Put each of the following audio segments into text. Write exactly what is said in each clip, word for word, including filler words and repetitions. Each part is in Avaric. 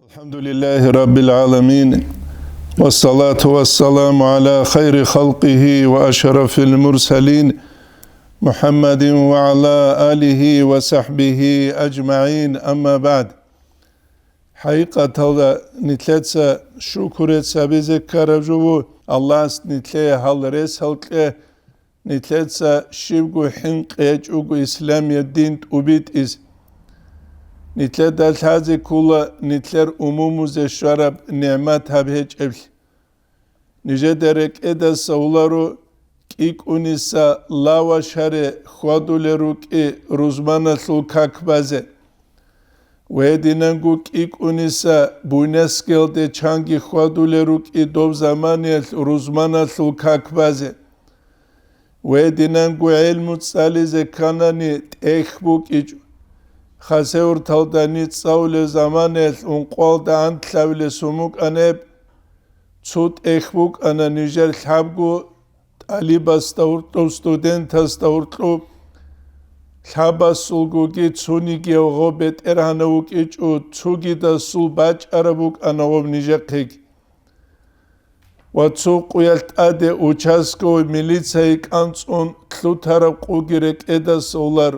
الحمد لله رب العالمين، والصلاة والسلام على خير خلقه وأشرف المرسلين، محمد وعلى آله وصحبه أجمعين، أما بعد. ХӀакъикъаталда, нилъеца шукру гьабизе ккараб жо буго Аллагьас нилъее гьал рес гьалкье, нилъеца щибго хӀинкъи гьечӀого исламияб дин тӀубитӀизе. Нилъеда лъазе ккола нилъер умумузе щвараб нигӀмат гьаб гьечӀеблъи. Нижеда рекӀедаса гьоларо кӀикӀуниса лавашаре хьвадулел рукӀи рузманалъул как базе. Ва гьединанго кӀикӀуниса буйнесгелде чанги хьвадулел рукӀи доб заманиялъ рузманалъул как базе. Ва гьединанго гӀелму цӀализе кканани тӀехь букӀичӀо. Хасавюрталда ниж цӀалулел заманиялъ ункъоялда анлъабилесун букӀана гьеб. Цо тӀехь букӀана нижер лъабго тӀалибасда гьоркьоб, студентасда гьоркьоб, лъабасулгоги цониги гъоб бетӀергьанав вукӀичӀо, цогидасул бачӀараб букӀана гъоб нижехъеги. Ва цо къуялъ тӀаде участковый милицияе кӀанцӀун лъутараб къуги рекӀедаса гьолар.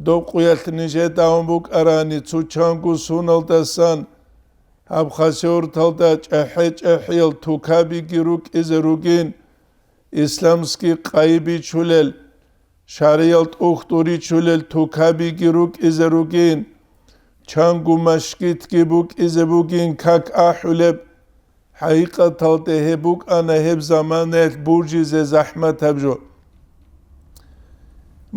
Доб къуялъ нижеда гьавун букӀарани, цо чанго суналдасан гьаб Хасавюрталда чӀахӀи-чӀахӀиял тукабиги рукӀизе ругин, исламский къайи бичулел, шаргӀиял тӀухьдул ричулел тукабиги рукӀизе ругин, чанго машгитги букӀизе бугин как ахӀулеб. ХӀакъикъаталде гьеб букӀана гьеб заманаялъ бужизе захӀматаб жо.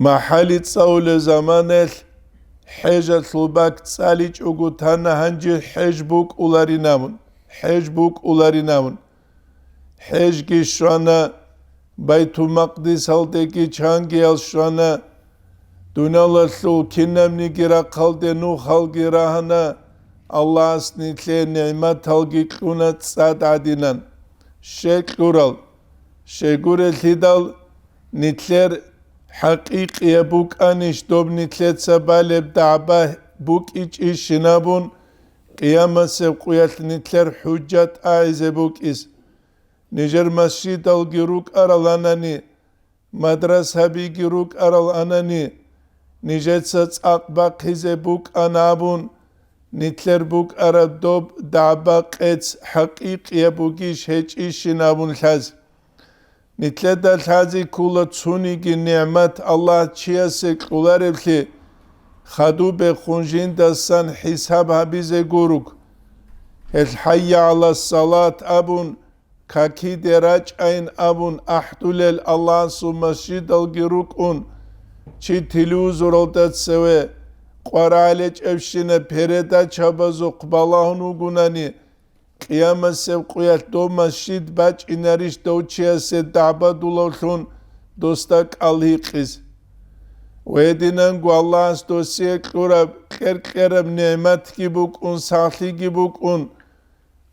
МахӀали цӀалулел заманаялъ хӀежалъул бакӀ цӀаличӀого тана, гьанже хӀеж букӀуларин абун, хӀеж букӀуларин абун. ХӀежги щвана, Байтул-Макъдисалдеги чангиял щвана, дуниялалъул кинабниги рахъалде нухалги рагьана, Аллагьас нилъее нигӀматалги кьуна цӀад гӀадинан. Щай кьурал? Щайгурелъидал, нилъер хӀакъикъияб букӀанищ доб нилъеца балеб дагӀба букӀичӀищин абун, къиямасеб къуялъ нилъер хӀужжат тӀагӀизе букӀизе. Нижер масжидалги рукӀарал анани, мадрасабиги рукӀарал анани, нижеца цӀакъ бахъизе букӀана абун, нилъер букӀараб доб дагӀба-къец хӀакъикъияб бугищ гьечӀищин абун лъазе. Нилъеда лъазе ккола цониги нигӀмат Аллагь чиясе кьолареблъи, хадуб бехун жиндасан хӀисаб гьабизе гуруг. Гьел «ХӀайя гӀалас-салат» абун, какиде рачӀайин абун ахӀдулел Аллагьасул масжидалги рукӀун, чи телевизоралда цеве къваригӀел гьечӀебщинаб передачабазухъ балагьун вугунани, къиямасеб къуялъ доб масжид бачӀинарищ дов чиясе дагӀба дулавлъун досда кӀал гьикъизе? Ва гьединанго Аллагьас досие кьураб кьер-кьераб нигӀматги букӀун, сахлъиги букӀун,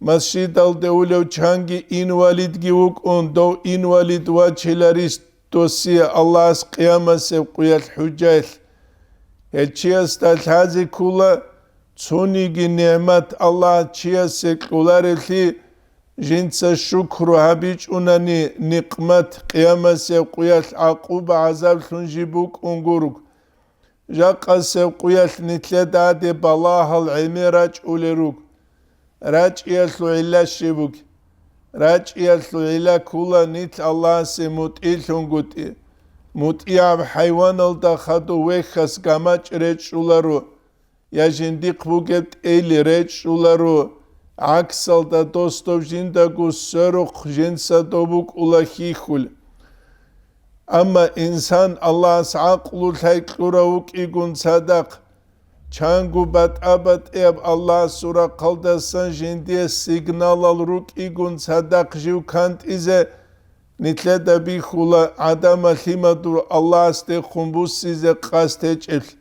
масжидалде улев чанги инвалидги вукӀун, дов инвалид вачиларищ досие Аллагьас къиямасеб къуялъ хӀужжаялъ? Гьел чиясда лъазе ккола цониги нигӀмат Аллагь чиясе кьолареблъи, жинца шукру гьабичӀунани, никъмат къиямасеб къуялъ гӀакъуба-гӀазаблъун жиб букӀун гуруг. Жакъасеб къуялъ нилъеда гьаде балагьал гӀемер рачӀулел руго. РачӀиялъул гӀилла щиб бугеб? РачӀиялъул гӀилла ккола нилъ Аллагьасе мутӀигӀлъунгутӀи. МутӀигӀаб хӀайваналда хадув вехьас гамачӀ речӀчӀуларо, я жиндихъ бугеб тӀел речӀчӀуларо, гӀаксалда дос доб жиндаго сверухъ жинца доб букӀула хьихьулеб. Амма инсан Аллагьас гӀакълу-лъай кьурав вукӀигун цадахъ, чанго батӀа-батӀияб Аллагьасул рахъалдасан жиндие сигналал рукӀигун цадахъ жив кантӀизе, нилъеда бихьула гӀадамал лъимадур Аллагьасдехун буссизе къасд гьечӀеблъи.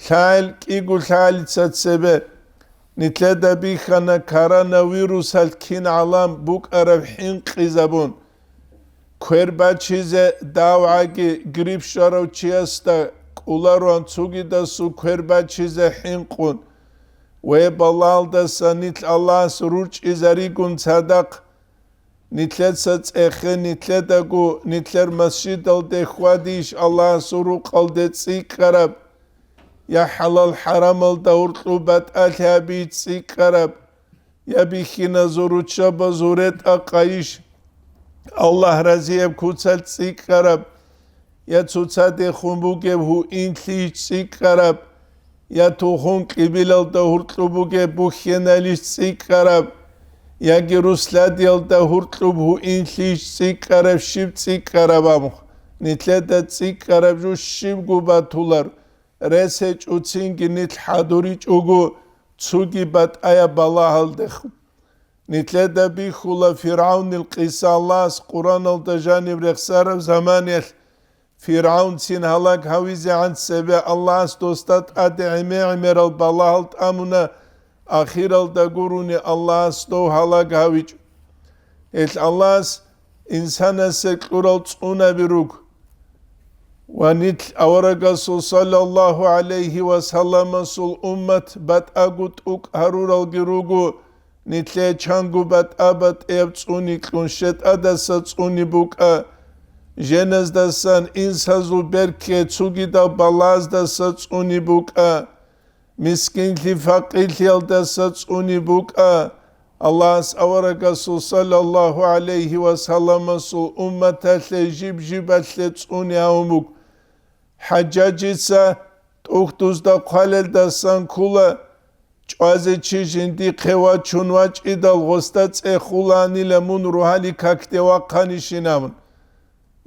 ЛъагӀел кӀиго лъагӀалица цебе нилъеда бихьана коронавирусалъ кин гӀалам букӀараб хӀинкъизабун. Квер бачизе давгӀаги грипп щварав чиясда кӀолароан цогидасул квер бачизе хӀинкъун. Ве балагьалдаса нилъ Аллагьас рурчӀизаригун цадахъ, нилъеца цӀехе, нилъедаго, нилъер масжидалде хьвадищ Аллагьасул рукъалде цӀикӀкӀараб, я хӀалал-хӀарамалда гьуркьуб батӀалъи гьабищ цӀикӀкӀараб, я бихьиназул руччабазул ретӀа къайищ Аллагь разияб куцалъ цӀикӀкӀараб, я цоцадехун бугеб гьуинлъийищ цӀикӀкӀараб, я тухум кьибилалда гьуркьуб бугеб бухьеналищ цӀикӀкӀараб, яги русладиялда гьуркьуб гьуинлъийищ цӀикӀкӀараб, щиб цӀикӀкӀараб абун, нилъеда цӀикӀкӀараб жо щибго батулар, рес гьечӀоцинги нилъ хӀадуричӀого цоги батӀаяб балагьалдехун. Нилъеда бихьула ФиргӀавнил къиса. Аллагьас Къуръаналда жаниб рехсараб заманиялъ ФиргӀавнцин гьалаг гьавизегӀан цебе Аллагьас досда тӀаде гӀемер-гӀемерал балагьал тӀамуна, ахиралда гурони Аллагьас дов гьалаг гьавичӀо. Гьелъ Аллагьас инсанасе кьурал цӀунаби руго. Ва нилъ аварагасул саллаллагьу гӀалайгьи ва салламасул уммат батӀаго тӀукӀ гьаруралги руго, нилъее чанго батӀа-батӀияб цӀуни кьун, щетӀадаса цӀуни букӀа, женаздасан, инсазул беркке цогидал балаздаса цӀуни букӀа, мискинлъи-факъирлъиялдаса цӀуни букӀа. Аллагьас аварагасул саллаллагьу гӀалайгьи ва салламасул умматалъе жиб-жибалъе цӀуни гьавун буго. ХӀажжажица тӀухьдузда хъвалелдасан ккула, чӀвазе чи жиндихъе вачун вачӀидал гъосда цӀехуланила мун рогьалил какде вахъанищин абун.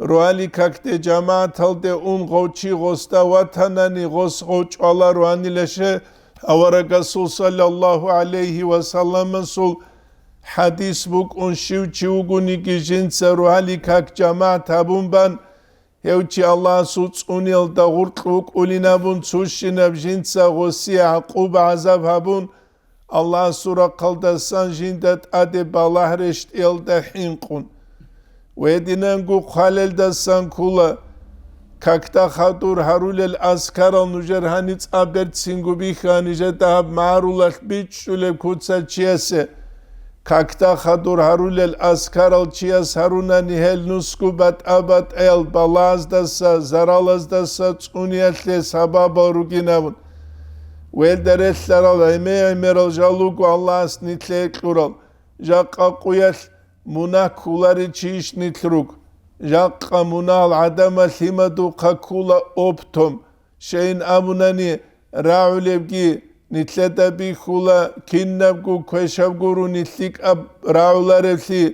Рогьалил какде жамагӀаталде ун гъов чи гъосда ватанани, гъос гъов чӀвала руанилаше, аварагасул саллаллагьу гӀалайгьи ва салламасул хӀадис букӀун, щив чи вугониги жинца рогьалил как жамагӀат гьабун бан, гьев чи Аллагьасул цӀуниялда гъуркь вукӀулин абун, цущинаб жинца гъосие гӀакъуба-гӀазаб гьабун, Аллагьасул рахъалдасан жинда тӀаде балагь рещтӀиялда хӀинкъун. Гьединанго хъвалелдасан ккула, какда хадур гьарулел азкарал нужер гьаницӀаб берцинго бихьа, нижеда гьаб магӀарулалъ бичӀчӀулеб куцал чиясе. Какда хадур гьарулел азкарал чияс гьарунани гьел нусго батӀа-батӀаял балаздаса, заралаздаса цӀуниялъе сабабал ругин абун. Гьелда релълъарал гӀемер-гӀемерал жал руго Аллагьас нилъее кьурал. Жакъа къуялъ мунагь кколарел чийищ нилъ руго? Жакъа мунагьал гӀадамал лъимадухъа ккола оптом, щайин абунани, рагӀулебги, нилъеда бихьула, кинабго квешаб гурони лъикӀаб рагӀуларевлъи,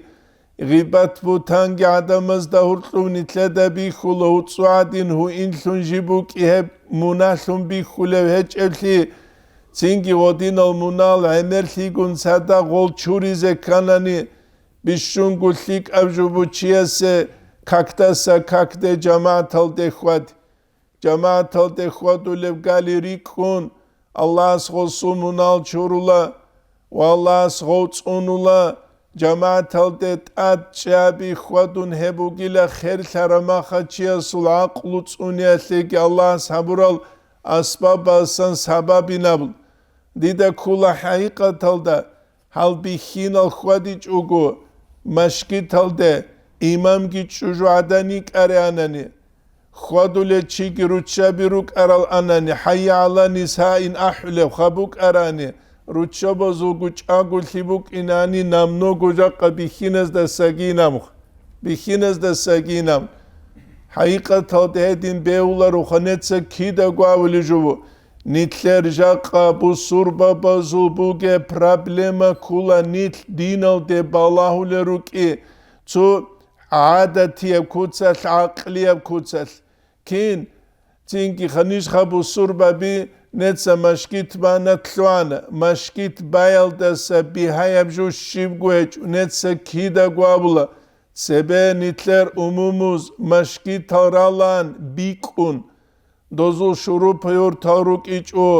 гъибат-бугьтанги гӀадамазда гьуркьуб нилъеда бихьула, гьуцӀу гӀадин гьуинлъун жиб букӀи гьеб муналъун бихьулев гьечӀеблъи, цинги гъодинал мунал гӀемерлъигун цадахъ гъол чуризе кканани, бищунго лъикӀаб жубу чиясе какдаса какде жамагӀаталде хьвади. ЖамагӀаталде хьвадулеб гали рикӀкӀун, Аллагьас гъосул мунал чурула ва Аллагьас гъов цӀунула, жамагӀаталде тӀад чӀаби хьвадун гьеб бугила херлъараб маха чиясул гӀакълу цӀуниялъеги Аллагьас гьабурал асбабасан сабабинаб. Дида ккола хӀакъикъаталда, гьал бихьинал хьвадичӀого, машгиталде имамги чӀужугӀадан йикӀареанани, хьвадулел чиги руччаби рукӀарал анани, хӀайя гӀала нисаин ахӀулеб ха букӀарани, руччабазулго чӀаголъи букӀинани, намного жакъа бихьиназдасаги намх, бихьиназдасаги нам. ХӀакъикъаталда гьедин бегьуларо, ханеца кидаго абулеб жо бу. Нилъер жакъа бусурбабазул бугеб проблема ккола нилъ диналде балагьулел рукӀи, цо гӀадатияб куцалъ, гӀакълияб куцалъ. Кин? Цинги ханижха бусурбаби неца машгит бана лъугьана, машгит баялдаса бигьаяб жо щибго гьечӀо, неца кидаго абула, цебе нилъер умумуз машгитал ралан бикӀун. Дозул шурупаюртал рукӀичӀо,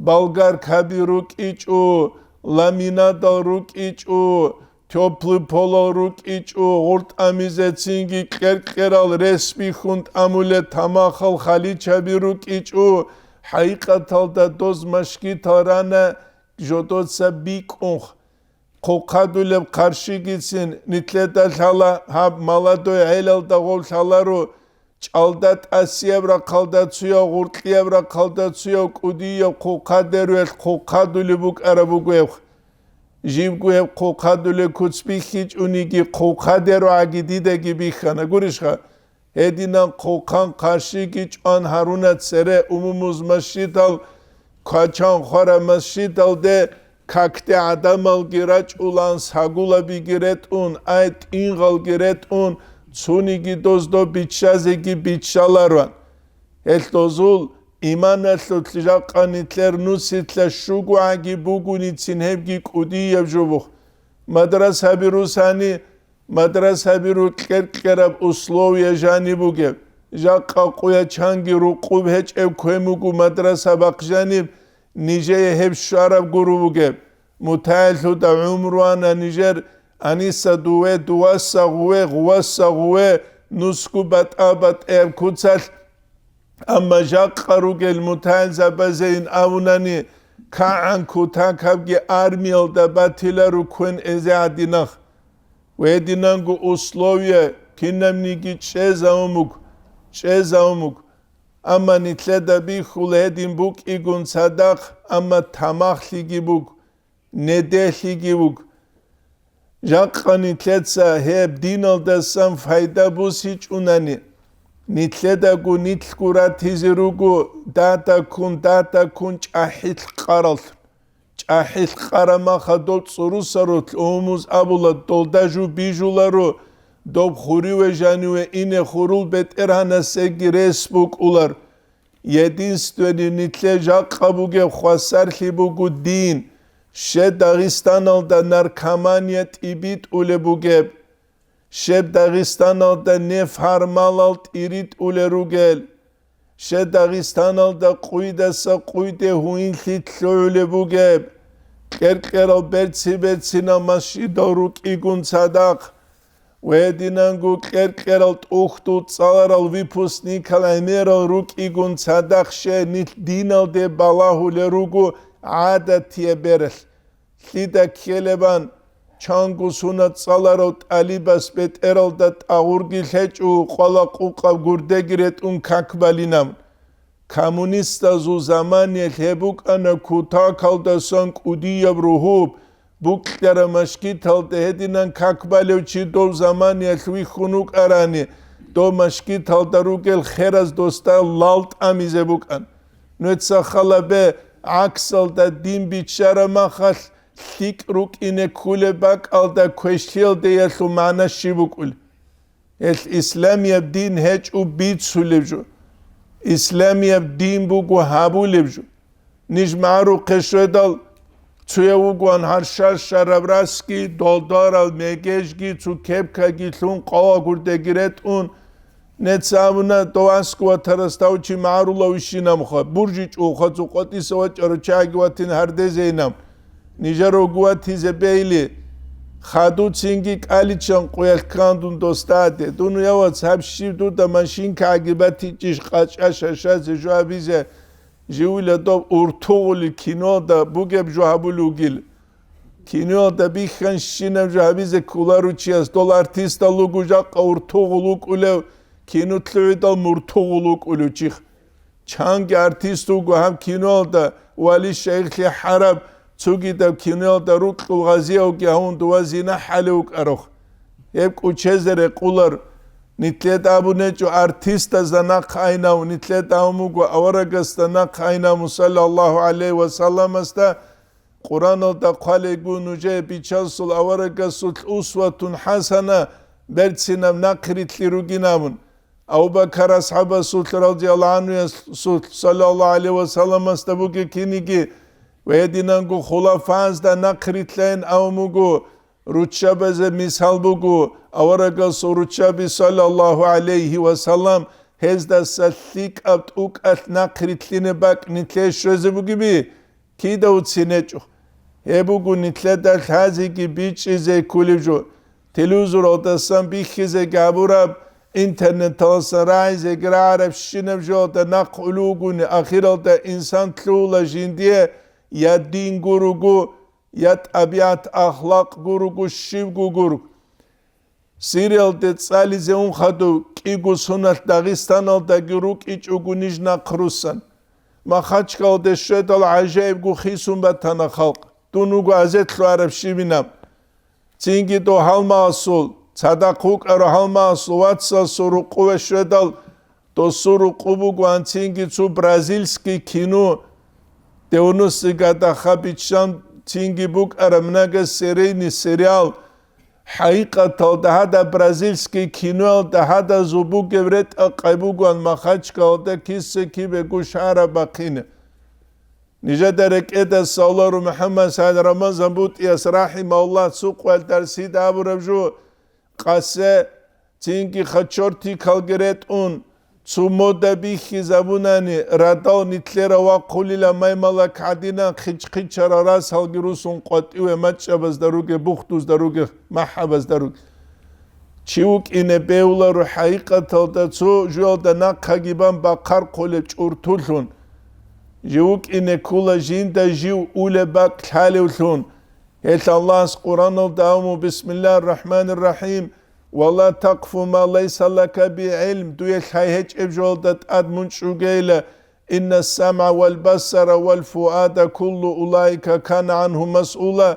болгаркаби рукӀичӀо, ламинадал рукӀичӀо, тёплый полал рукӀичӀо, гъуртӀамизецинги кьер-кьерал рес бихьун тӀамулел тамахал халичаби рукӀичӀо, хӀакъикъаталда доз машгитал рана, жодоца бикӀун хъухъадулеб къаршигицин, нитлъеда лъала гьаб маладой гӀелалда гъов лъаларо, чӀалда тӀасияб рахъалда цуяв, гъуркьияб рахъалда цуяв кӀудияб хъухъадеруялъ хъухъадулеб букӀараб буго гьеб. Жибго гьеб хъухъадулеб куц бихьичӀониги, хъухъадерогӀаги дидаги бихьана. Гурищха? Гьединан хъухъан къаршиги чӀван гьаруна цере умумуз масжидал, квачан хвара масжидалде, какде гӀадамалги рачӀулан, сагулабиги ретӀун, ай, тӀингъалги ретӀун, цуниги доздо биччазеги биччалароан. Гьелъ дозул иманалъулъ жакъа нитлъер нусилъа щугогӀаги бугоницин гьебги кӀудияб жубухъ. Мадрасаби русани, мадрасаби рукьер-кьераб условия жаниб бугеб. Жакъа къуя чанги рукъуб гьечӀеб квен буго мадраса бахъ жаниб, нижее гьеб щвараб гуро бугеб. МутагӀилъуда гӀумруана нижер, аниса дуве, дуваса гъуве, гъуваса гъуве, нусгу батӀа-батӀияб куцалъ. Амма жакъа ругел мутагӀилзабазейин абунани, кагӀан кутакабги армиялда батиларо квен эзе гӀадинахъ. Гьединанго условия кинабниги чӀезавумуг, чӀезавумуг. Амма нитлъеда бихьул гьедин букӀигун цадахъ, амма тамахлъиги буг, неделъиги буг. Жакъа нитлъеца гьеб диналдасан пайда бусичӀунани, нитлъедаго нитлъго ратизе руго дада ккун, дада ккун чӀахӀил къаралъ. ЧӀахӀил къарамаха дол цӀурусарулъ умумуз абула, долда жу бижуларо, доб хуриве жаниве ине хурул бетӀергьанасеги рес букӀулар. Единственный нитлъе жакъа бугеб хвасарлъи буго дин, ще Дагъистаналда наркомания тӀибитӀулеб бугеб. Щеб Дагъистаналда неф гьармалал тӀиритӀулел ругел, щеб Дагъистаналда къуйдаса къуйде гьуинлъи лъугӀулеб бугеб, кьер-кьерал берци-берцинал масжидал рукӀигун цадахъ, ва гьединанго кьер-кьерал тӀухьдул цӀаларал выпускникал гӀемерал рукӀигун цадахъ, ще нилъ диналде балагьулел руго гӀадатияб бералъ. Лъида ккелебан, чанго сунат цӀаларав тӀалибас бетӀералда тӀагъурги лъечӀо, къвала-къукъаб гурдеги ретӀун как балинаб. Коммунистазул заманиялъ гьеб букӀана кутакалдасан кӀудияб ругьуб, букьараб машгиталда гьединан как балев чи дов заманиялъ вихьун вукӀарани, дов машгиталда ругел хераз досда лал тӀамизе букӀан. Нуца халабе гӀаксалда дин биччараб махалъ, лъикӀ рукӀине кколеб бакӀалда квешлъиялдеялъул магӀна щиб букӀулеб? Гьелъ исламияб дин гьечӀо бицулеб жо, исламияб дин буго гьабулеб жо. Ниж магӀарухъе щведал, цуяв вугоан гьаршар-шараб расги, долдорал мегежги, цу кепкаги лъун, къвала гурдеги ретӀун, Нецабуна дов аскӀов ватарас дав чи магӀарулав ишинамха, буржичӀулха цо къватӀиса вачӀарав чагӀиги ватин гьардезейинаб. Нижер ругу ватизе бейли, хадуцинги кӀаличан къуялъ ккан дун досдаде. Дун, я вац, гьаб щиб дуда машинкаги батичӀищ къачӀа шашазе жо гьабизе? Живила доб уртугъули кинода бугеб жо гьабулев вугил. Киноялда бихьанщинаб жо гьабизе кколаро чияс, дол артистал руго жакъа уртугъул вукӀулев, кино лъугӀидал муртугъул вукӀулев чих. Чанги артист вуго гьаб киноялда, вали шайихлъи хӀараб, цогидаб киноялда рукьул гъазиявги гьавун дова зина хӀалев вукӀарухъ. Гьеб кӀучезе рекъулар, нитлъед абунечӀо артистазда нахъ айнав, нитлъед абун буго аварагасда нахъ айнав, саллаллагьу гӀалайгьи ва салламасда, Къураналда хъвалейгун нужее бичасул аварагасулъ усватун хӀасана берцинаб нахърилълъи ругин абун. Абу-Бакар асхӀабасулъ, радияллагьу гӀанхуясулъ, саллаллагьу гӀалайгьи ва салламасда бугеб киниги ва гьединанго хулафазда нахърилълъайин абун буго, руччабазе мисал буго, аварагасул руччаби, саллаллагьу гӀалайгьи ва саллам, гьездаса лъикӀаб тӀукӀалъ нахърилълъине бакӀ нитлъе щвезе бугеби? Кида уцин гьечӀо. Гьеб буго нитлъеда лъазеги бичӀчӀизе кколеб жо. Телевизоралдасан бихьизеги гьабураб, интернеталдасан рагӀизеги рагӀарабщинаб жоялда нахъ улугуни, ахиралда инсан лъугьула жиндие я дин гуруго, я тӀабигӀат-ахлакъ гуруго, щибго гуруго. Сириялде цӀализе ун хадув кӀиго соналъ Дагъистаналдаги рукӀичӀого ниж нахъ русан. Махачкалде щведал гӀажаибго хисун батана халкъ. Дун вуго азетлъуараб щибинаб. Цинги дов гьалмагъасул, цадахъ вукӀарав гьалмагъасул вацасул рукъуве щведал, досул рукъу бугоан цинги цо бразильский кино, девяностые годаха биччан цинги букӀараб многосерийный сериал. ХӀакъикъаталда гьадаб бразильский киноялда гьадазул бугеб ретӀа-къай бугоан Махачкалда киса-кибего шагьараб бахъине. Нижеда рекӀеда Савлару МухӀаммад СагӀид Рамазан БутӀияс рахӀимагьуллагь цо къоялъ дарсида абураб жо, къасе, цинги хачортикалги ретӀун, цо мода бихьизабунани, радал нитлъера вахъулила маймалак гӀадинан хъич-хъичарал расалги русун къватӀиве мачӀабазда руге, бухдузда руге, махӀабазда руге. Чи вукӀине бевларо хӀакъикъаталда цо жуялда нахъаги бан бахъархъулеб чӀуртулъун. Жив вукӀине ккола жинда жив улеб бакӀ лъалевлъун. Гьелъ Аллагьас Къураналда абу: «Бисмиллагьир рахӀманир рахӀим. Ва ла такъфу ма лайса лака бигьи гӀилм». Дуе лъай гьечӀеб жуялда тӀад мун чӀугейила. «Инна ссамгӀа вал басара вал фуада куллу улаика кана гӀангьу масъула».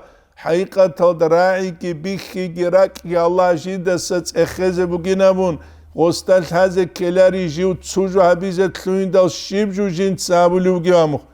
ХӀакъикъаталда рагӀиги, бихьиги, ракӀги Аллагь жидаса цӀехезе бугинабун, гъосда лъазе ккелари жив цужу гьабизе лъугьиндал щиб жу жинца гьабулев вугев амухъ.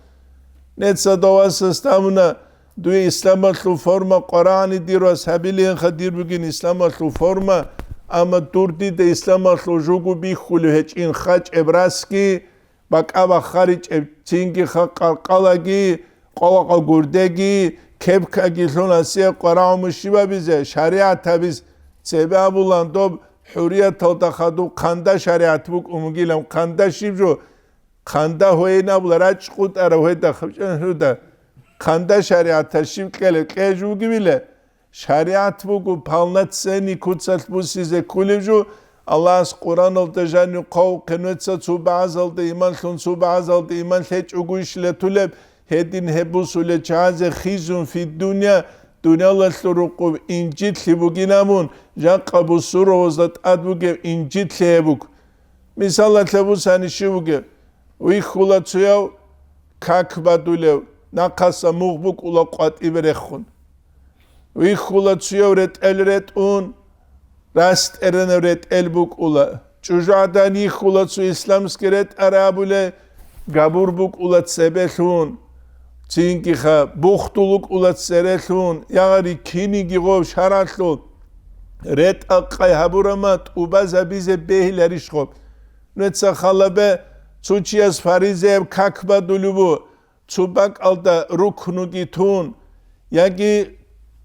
Неца давасас тамуна, дуе исламалъул форма къварагӀани дир вас гьабилиянха дир бугин исламалъул форма, амма дур дида исламалъул жугу бихьулев гьечӀин хачӀеб расги, бакӀа бахаричӀеб цинги ха къаркъалаги, къвалакъа гурдеги, кепкаги лъун асие къварагӀуму щибабизе, шаригӀат гьабиз цебе абулан доб хӀурияталда хадуб хъанда шаригӀат букӀун бугилан, хъанда щиб жо, хъанда гьойин абула рачӀ къутӀара гьойда хъвчӀан гьуда, хъанда шаригӀаталъ щиб кьела кье жугивила? ШаригӀат буго полноценный куцалъ бусизе кколеб жо, Аллагьас Къураналда жанив хъавухъе нуца цо багӀазалда иман лъун, цо багӀазалда иман лъечӀого иш летулеб, гьедин гьеб бусулел чагӀазе хизун фи дунья, дуниялалъул рукъуб инжитлъи бугинабун, жакъа бусурбабазда тӀад бугеб инжитлъи гьеб буго. Мисалалъе бусани щив вугев? Вихьула цуяв как бадулев, нахъаса мугъ букӀула къватӀибе рехун. Вихьула цуяв ретӀел ретӀун, рас тӀеренав ретӀел букӀула. ЧӀужугӀадан йихьула цо исламский ретӀар абулей, габур букӀула цебелъун. Цинги ха, бухдул вукӀула церелъун, ягъари киниги гъов шаралъул ретӀа-къай гьабурама тӀубазабизе бегьиларищ гъоб? Нуца халабе, цо чияс фаризаяб как бадулев ву, цо бакӀалда рукнуги тун, яги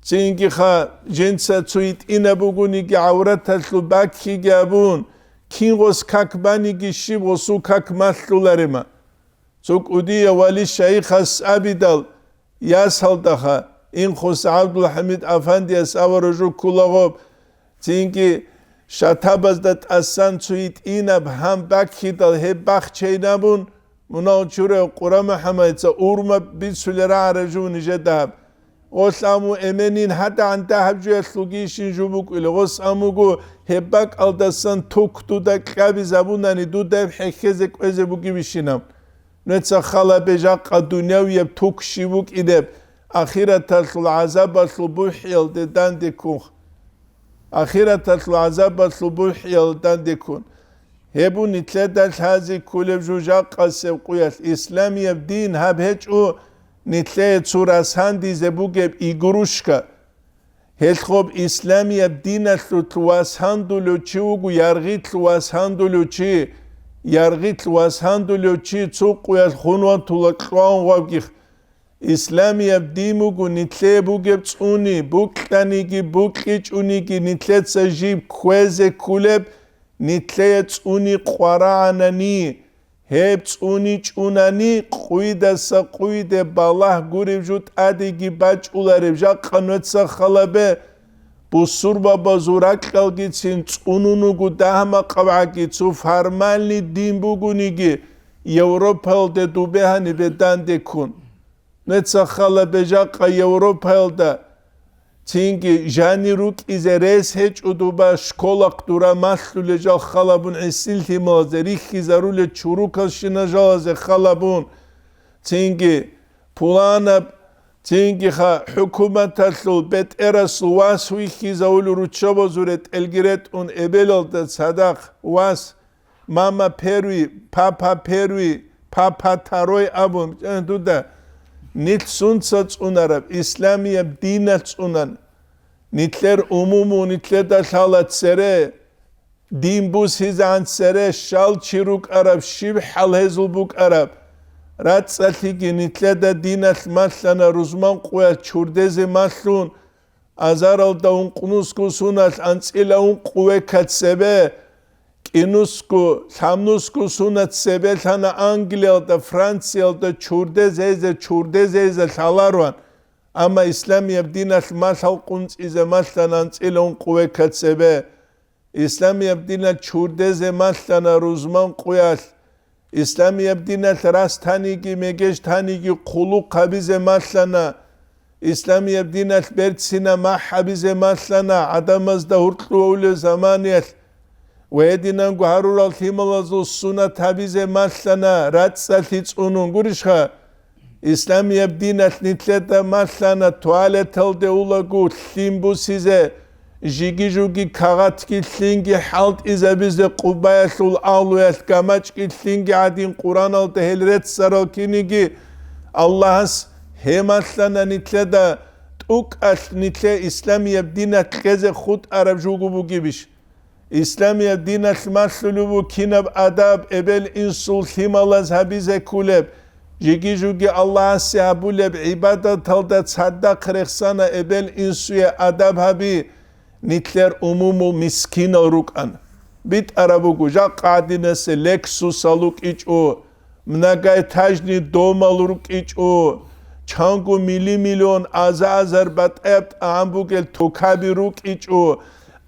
цинги ха, жинца цо йитӀинаб бугониги гӀавраталъул баккиги абун, кин гъос как баниги щиб гъосул как малъуларема? Цо кӀудияв вали шайихас абидал, ясалдаха, Инхус ГӀабдулхӀамид Афандияс аваружу ккулагъоб, цинги шатабазда тӀасан цо йитӀинаб гьан баккидал гьеб бахчейнабун, мунагьал чурав Къура МухӀаммадица урма бицулел рагӀараб жув нижеда гьаб. Гъолъ аму эменин гьадагӀан дагьаб жуялъулги ишин жубукӀила, гъос амуго гьеб бакӀалдасан ток дуда кьабизабунани дуда гьеб хӀехьезе кӀвезе бугебищинаб? Нуца халабе жакъа дунявияб ток щиб букӀинеб, ахираталъул гӀазабалъул бухӀиялде дандеккун. Ахираталъул гӀазабалъул бухӀиял дандеккун. Гьеб бу нилъеда лъази кколеб жужахъасеб къуялъ исламияб дин гьаб гьечӀо, нилъее цо расандизе бугеб игрушка. Гьелъ гъоб исламияб диналъулъ вас гьандулев чи вуго, яргъилъ вас гьандулев чи, яргъилъ вас гьандулев чи цо къуялъ хун ватула кьван гъвабгих. Исламияб дин буго нилъее бугеб цӀуни, букьаниги букьичӀониги нилъеца жиб кквезе кколеб, нилъее цӀуни къварагӀанани, гьеб цӀуни чӀунани къуйдаса къуйде балагь гуреб жо тӀадеги бачӀулареб жакъа нуца халабе, бусурбабазул ракьалгицин цӀунун вуго дагьа-макъабгӀаги цо формальный дин бугониги, Европалде дубе гьанибе дандеккун. Нуца хала бежакъа Европаялда, цинги жанир рукӀизе рес гьечӀо дуба школахъ дура малъулел жал халабун гӀисин лъималазе рихьизарулел чурукалщина жалазе халабун, цинги пуланаб, цинги ха хӀукуматалъул бетӀерасул вас вихьизавулел руччабазул ретӀелги ретӀун эбелалда цадахъ вас, мама первый, папа первый, папа второй абун, э, дуда, нилъ сунца цӀунараб, исламияб диналъ цӀунан. Нилъер умуму нилъеда лъала цере, дин бусизегӀан цере щал чи рукӀараб, щиб хӀал гьезул букӀараб. РацӀцӀалъиги нилъеда диналъ малъана рузман къуялъ чурдезе малъун, азаралда ункънусго суналъ анцӀила ункъ векат цебе, кӀинусго, лъабнусго сунат цебе лъана Англиялда, Франциялда чурдез гьезе, чурдез гьезе лъаларуан. Амма исламияб диналъ малъал къунцӀизе малъана анцӀила ункъ векат цебе. Исламияб диналъ чурдезе малъана рузман къуялъ. Исламияб диналъ рас таниги, мегеж таниги хъулухъ гьабизе малъана. Исламияб диналъ берцина махӀ гьабизе малъана гӀадамазда гьуркьулев заманиялъ. Ва гьединанго гьарурал лъималазул сунат гьабизе малъана рацӀцӀалъи цӀунун. Гурищха? Исламияб диналъ нилъеда малъана туалеталде улаго лъим бусизе, жиги-жуги кагъатги лъинги хӀалтӀизабизе, къуббаялъул агьлуялъ гамачӀги лъинги гӀадин, Къураналда гьел реццарал киниги Аллагьас гьеб малъана нилъеда, тӀукӀалъ нилъе исламияб диналъ кьезе хутӀараб жуго бугебищ? Исламияб диналъ малъулеб букӀинаб адаб эбел-инсул лъималаз гьабизе кколеб, жиги-жуги Аллагьасе гьабулеб гӀибадаталда цадахъ рехсана эбел-инсуе адаб гьаби, нилъер умумул мискинал рукӀан. БитӀараб буго, жакъа гӀадинасе Лексусал рукӀичӀо, многоэтажный домал рукӀичӀо, чанго мили-миллион, аза-азар батӀаяб тӀагӀам бугел токаби рукӀичӀо,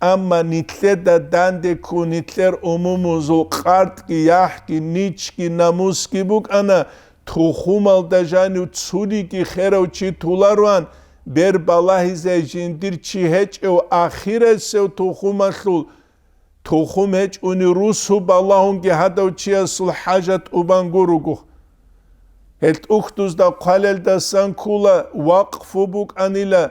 амма нилъеда данде ккун нилъер умумузул къартӀги, яхӀги, ничги, намусги букӀана, тухумалда жанив цуниги херав чи толаруан, бер балагьизе жиндир чи гьечӀев ахирасев тухумалъул, тухум гьечӀони русу балагьунги гьадав чиясул хӀажат убан гуруго. Гьел тӀухьдузда хъвалелдасан ккола вакъфу букӀанила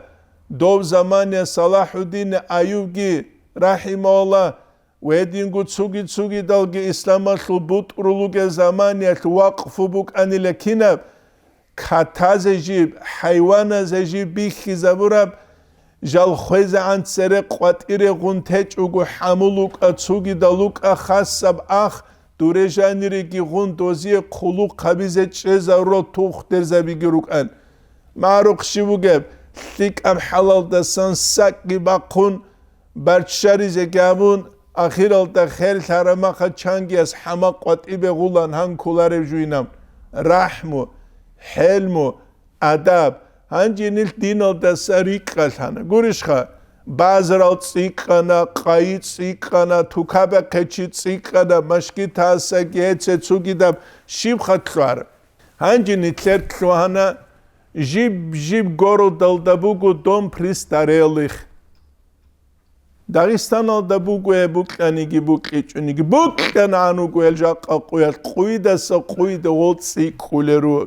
дов замания Салахьуддин Аюбги, рахӀимагьуллагь, ва гьединго цуги-цугидалги исламалъул бутӀрул ругел заманиялъ вакъфу букӀанила кинаб, катазе жиб, хӀайваназе жиб бихьизабураб, жал хвезегӀан цере къватӀире гъун течӀого хӀамул вукӀа, цугидал вукӀа хасаб ах, дуре жаниреги гъун дозие хъулухъ гьабизе чӀезарурал тухтурзабиги рукӀан. МагӀарухъ щив вугеб, лъикӀаб хӀалалдасан сакӀги бахъун, барччаризеги абун, ахиралда херлъараб маха чангияс хӀама къватӀибе гъулан гьан кколарев жуйнаб. РахӀму, хӀелму, адаб. Гьанже нилъ диналдаса рикӀкӀалъана. Гурищха, базарал цӀикӀкӀана, къайи цӀикӀкӀана, тукабахъе чи цӀикӀкӀана, машгитасаги гьеце цугидаб щиб хатӀ лъугьараб? Гьанже нилъер лъугьана, жиб-жиб городалда буго дом престарелых. Дагъистаналда буго гьеб букьаниги букьичӀониги, букьанагӀан вуго гьел жакъа къуялъ, къуйдаса къуйда гъол цӀикӀкӀулел руго.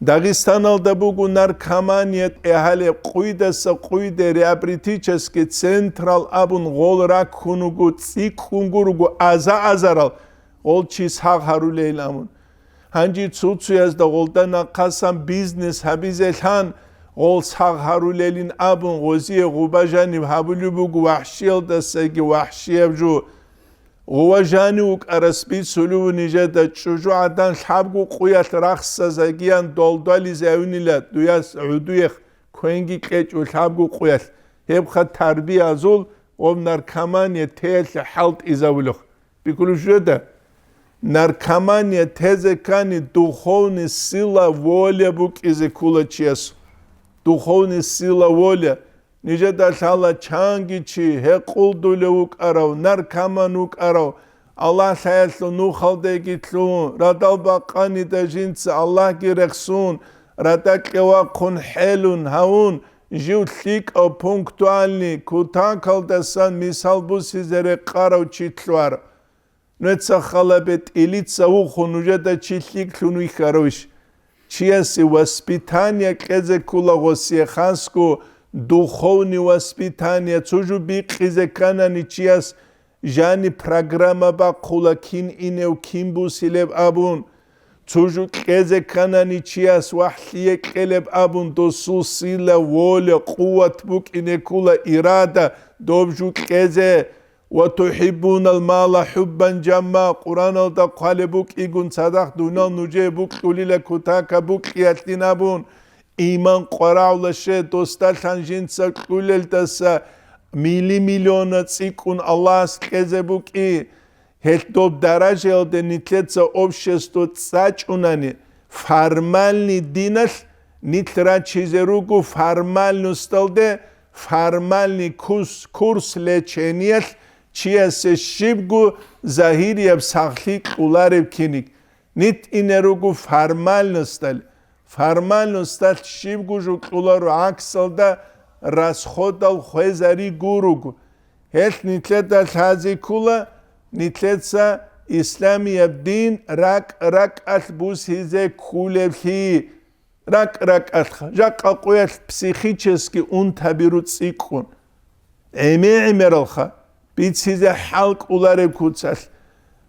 Дагъистаналда буго наркомания тӀегьалеб, къуйдаса къуйда реабилитический централ абун гъол раккун вуго, цӀикӀкӀун гуруго аза-азарал, гъол чи сагъ гьарулейилан абун. Гьанже цо-цоязда гъолда нахъасан бизнес гьабизелъан, гъол сагъ гьарулелин абун, гъозие гъуба жаниб гьабулеб буго вахӀщиялдасаги вахӀщияб жо. Гъува жанив вукӀарас бицулев нижеда чӀужугӀадан лъабго къуялъ рахсазагиян долдвализе авинила дуяс гӀудуехъ квенги кьечӀо лъабго къуялъ, гьебха тарбиязул ва наркомания теялъе хӀалтӀизавулехъ. Бикулев жеда, наркомания тезе ккани духовный сила воля букӀизе ккола чияс. Духовный сила воля. Нижеда лъала чанги чи, гьекъулдулев вукӀарав, наркоман вукӀарав, Аллагь лъаялъул нухалдеги лъун, радал бакъанида жинца Аллагьги рехсун, радакье вахъун хӀелун гьавун, жив лъикӀав пунктуальный кутакалдасан мисал бусизе рекъарав чи лъугьар. Нуца хала бетӀилица вухун нужеда чи лъикӀлъун вихьаравищ? Чиясе воспитание кьезе ккола гъосие, хасго духовный воспитание. Цо жо бикъизе кканани чияс жани программа бахъула, кин инев, кин бусилеб абун. Цо жо кьезе кканани чияс вахлъие кьелеб абун, досул сила, воля, къуват букӀине ккола, ирада, доб жо кьезе. «Ва тухӀиббунал мала хӀуббан жамма», Къуръаналда хъвалеб букӀигун, цадахъ дунал нужее букьулила кутака букьиялъин абун, иман къварагӀула ше, досдалъан жинца кьулелдаса мили-миллиона цӀикӀкӀун Аллагьас кьезе букӀи. Гьелъ доб даражаялде нилъеца общество цӀачӀунани, формальный диналъ нилъ рачизе руго, формальносталде, формальный курс, курс лечениялъ чиясе щибго загьирияб сахлъи кьулареб киник. Нилъ ине руго формальносталъ, формальносталъ щибго жо кьуларо, гӀаксалда расходал хвезари гуруго. Гьелъ нилъеда лъазе ккола, нилъеца исламияб дин ракӀ-ракӀалъ бусизе кколеблъи. РакӀ-ракӀалъха, жакъа къоялъ психический унтаби руцӀикӀкӀун. ГӀеме-гӀемералха, бицизе хӀал кӀолареб куцалъ.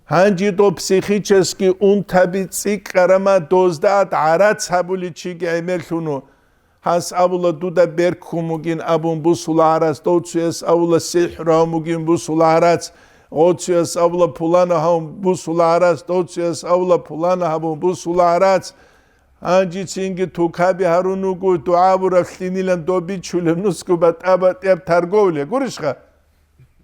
Гьанже дов психический унтаби цӀикӀкӀарама, дозда ат гӀарац гьабуличиги гӀемерлъуну. Гьас абула, дуда берккун бугин абун бусула гӀарац, дов цуяс абула, сихӀру гьавун бугин бусула гӀарац, гъов цуяс абула, пулана гьавун бусула гӀарац, дов цуяс абула, пулана гьабун бусула гӀарац. Гьанжицинги тукаби гьарун вуго, дугӀа бураб лъинилан доб бичулеб нусго батӀа-батӀияб торговля. Гурищха?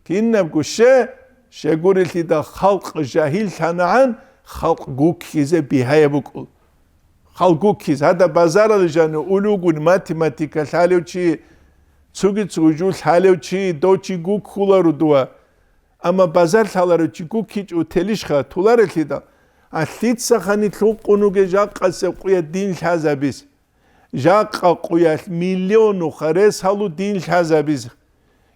Кинабго ще, щегурелъидал халкъ жагьиллъанагӀан, халкъ гуккизе бигьаяб букӀул. Халкъ гуккиз, гьада базаралъ жанив улугун математика лъалев чи, цуги-цуги жо лъалев чи, дов чи гуккуларо дова. Амма базар лъаларев чи гуккичӀо телищха, толарелъидал? А лъица хани лъукъун вуге жакъасеб къуя дин лъазабиз? Жакъа къуялъ миллионуха рес гьалу дин лъазабиз.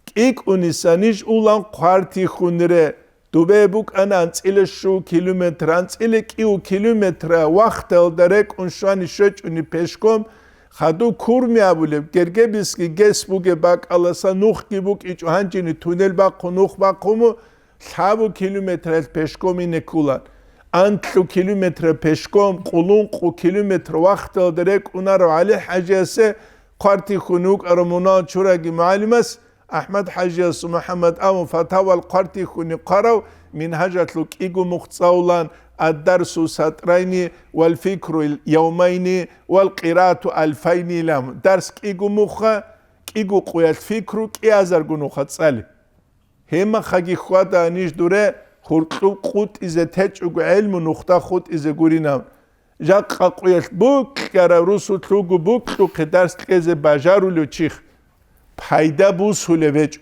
КӀикӀунисанищ улан хъвартихьунре, дубе букӀана анцӀила щу километр, анцӀила кӀиу километра вахталда рекӀун щвани щвечӀуни пешком, хадув Курми абулеб, Гергебисги гес бугеб бакӀаласа нухги букӀичӀо, гьанжини туннел бахъун нух бахъуму, лъабу километралъ пешком ине ккулан. Анлъу километра пешком, къулункъу километр вахталда рекӀунарав ГӀали-хӀажиясе хъвартихьун вукӀарав мунагьал чураги мугӀалимас, АхӀмад-хӀажиясул МухӀаммад абун фатавал хъвартихьуни хъварав, Мингьажалъул кӀиго мухъ цӀалулан, «Ад-дарсу сатрайни вал фикру явмайни вал къираату альфайни» илан. Дарс кӀиго мухъа, кӀиго къуялъ фикру кӀиазарго нуха цӀали. Гьемахъаги хьвадаанищ дуре, гьуркьуб къутӀизе течӀого гӀелму нухда хутӀизе гуринав. Жакъа къуялъ букьарав русулъ вуго букьухъе дарс кьезе бажарулев чих, пайда бусулев гьечӀо.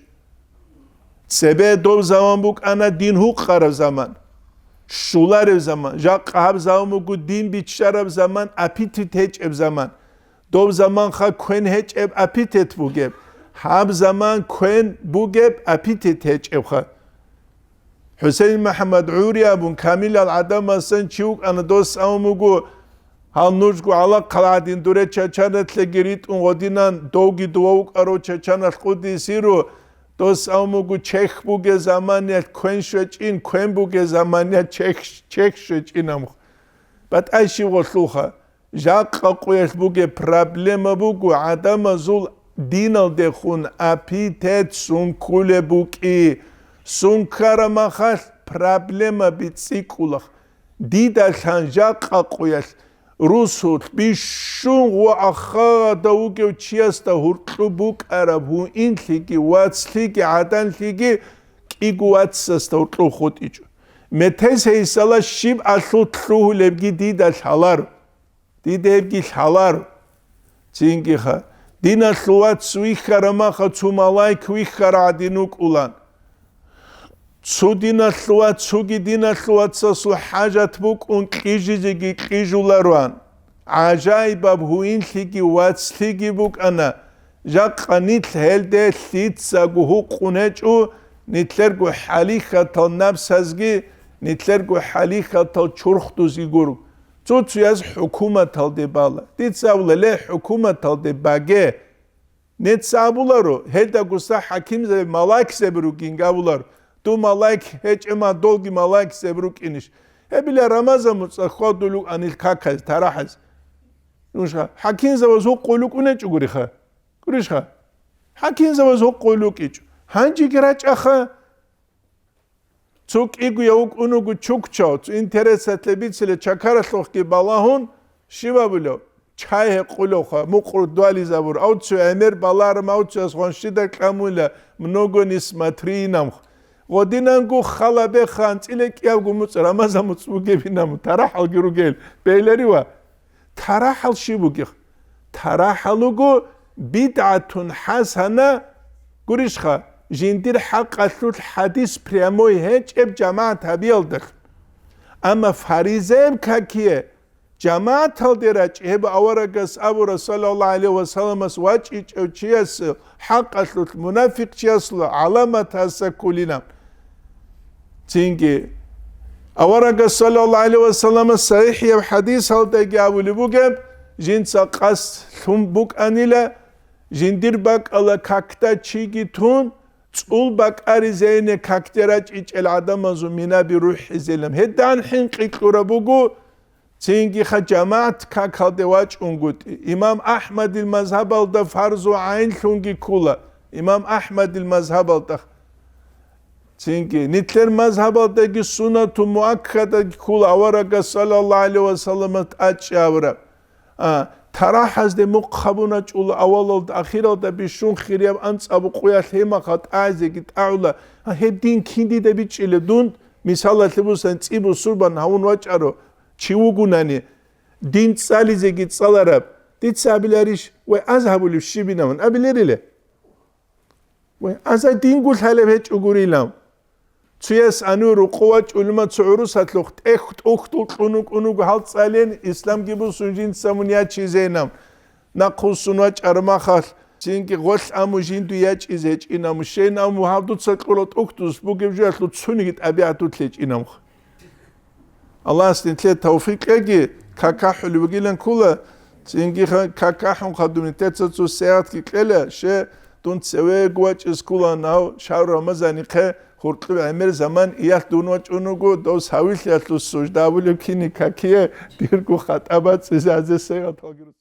Цебе дов заман букӀана дин гьукъараб заман, щуларев заман. Жакъа гьаб заман буго дин биччараб заман, аппетит гьечӀеб заман. Дов заманха квен гьечӀеб аппетит бугеб, гьаб заман квен бугеб аппетит гьечӀебха. ХӀусейн МухӀаммад ГӀури абун камилал гӀадамасан чи вукӀана, дос абун буго, гьал нужго гӀалахъал гӀадин дуре чачаналъеги ритӀун гъодинан, довги дова вукӀарав чачаналъ къудисиру, дос абун буго, чехь буге заманиялъ квен щвечӀин, квен буге заманиялъ чехь, чехь щвечӀин амх. БатӀай щиб гъолъулха? Жакъа къуялъ бугеб проблема буго, гӀадамазул диналдехун аппетит сункулеб букӀи. Сункараб махалъ проблемаби цӀикӀкӀула. Дида лъан жакъа къуялъ русулъ бищун ва ахада вугев чиясда гьуркьу букӀараб гьуинлъиги, вацлъиги, гӀаданлъиги кӀиго вацасда гьуркьу хутӀичӀо. Метез гьейсала щиб алъул лъугьулебги дида лъаларо. Дида гьебги лъаларо. Цинги ха, диналъул вац вихьараб маха цо малаик вихьарав гӀадин вукӀулан. Цо диналъул вац, цоги диналъул вацасул хӀажат букӀун кьижизеги кьижулароан. гӀажаибаб гьуинлъиги вацлъиги букӀана. Жакъа нилъ гьелде лъицаго гьукъун гьечӀо, нилъерго хӀалихьатал напсазги, нилъерго хӀалихьатал чурхдузги гуро. Цо-цояз хӀукуматалде бала. Дица абула, ле, хӀукуматалде баге. Нецц абуларо, гьелда гуса хӀакимзаби малайкзаби ругин абуларо. Дун малайк гьечӀема, долги малайкзаби рукӀинищ? Гьебила Рамазан муцӀа хьвадулев анил каказ, тарахӀаз. Нушха, хӀакимзаваз гьукъулев кӀунечӀо гуриха. Гурищха? ХӀакимзаваз гьукъулев кӀичӀо. Гьанжеги рачӀаха. Цо кӀигояв вукӀун вуго чукчав, цо интересалъе бицила чакаралъухъги балагьун, щиб абулев? Чай гьекъулевха, мукъу дугьализабур, ав цо гӀемер баларам, ав цо асхъан щида кьамула, много не смотри, инамх. Гъодинанго хала беха анцӀила кӀиябго муцӀ, Рамазан муцӀ бугебинаму, тарахӀалги ругел, бейларива? ТарахӀал щиб бугеб? ТарахӀал вуго бидгӀатун хӀасана, гурищха, жиндир хӀакъалъулъ хӀадис прямой гьечӀеб жамагӀат гьабиялдалъун. Амма фаризаяб какие жамагӀаталде рачӀи, гьеб аварагас абура, саллаллагьу гӀалайгьи ва салламас, вачӀичӀев чияс хӀакъалъулъ мунафикъ чиясул гӀаламат гьаса кколина. Цинги, аварагас, саллаллагьу гӀалайгьи ва саллама, сахӀихӀияб хӀадисалдаги абулеб бугеб, жинца къасд лъун букӀанила, жиндир бакӀала какда чиги тун, цӀул бакӀаризейин какде рачӀичӀел гӀадамазул минаби рухӀизейилан. Гьедин хӀинкъи кьураб буго, Цинги ха жамагӀат какалде вачӀунгутӀи, имам АхӀмадил мазгьабалда фарзу гӀайнлъунги ккула, имам АхӀмадил мазгьабалда. Цинги, нилъер мазгьабалдаги суннату муаккадаги ккула аварагас, саллаллагьу гӀалайгьи ва саллама, тӀачӀи авараб. А, тарахӀазде мухъ гьабуначӀула авалалда, ахиралда бищун хирияб анцӀаб къуялъ гьемаха тӀагӀизеги тӀагӀула. А, гьеб дин кин дида бичӀчӀила дун? Мисалалъе бусан, цӀи бусурбан гьавун вачӀаро чи вугунани, дин цӀализеги цӀалараб, дица абиларищ, вай аз гьабулеб щибинаван абиларила? Вай аза динго лъалеб гьечӀо гурилан. Цуяс анив рукъу вачӀулма цо гӀурусалъухъ тӀехь тӀухьдул кьун вукӀун вуго гьал цӀален, исламги бусун жинца мун ячизейилан. Нахъвуссун вачӀараб махалъ, цинги гъолъ аму жинду ячӀизе гьечӀинаму, щейин аму гьав дуца кьурал тӀухьдус бугеб жоялъул цуниги тӀабигӀат дутлъ гьечӀинамха. Аллагьас нилъее тавфикъ кьеги, какахӀулев вугилан ккула, цинги ха-, какахӀун хадуб нилъеца цо сегъатги кьела, ще дун цевего вачӀиз ккулан, гьав шагьру Рамазанихъе гьуркьуб гӀемер заман иялъ дун вачӀун вуго, дов савилъиялъул сужда абулеб кини какие дирго хатӀа бацӀцӀизе азе сегъаталги ру-.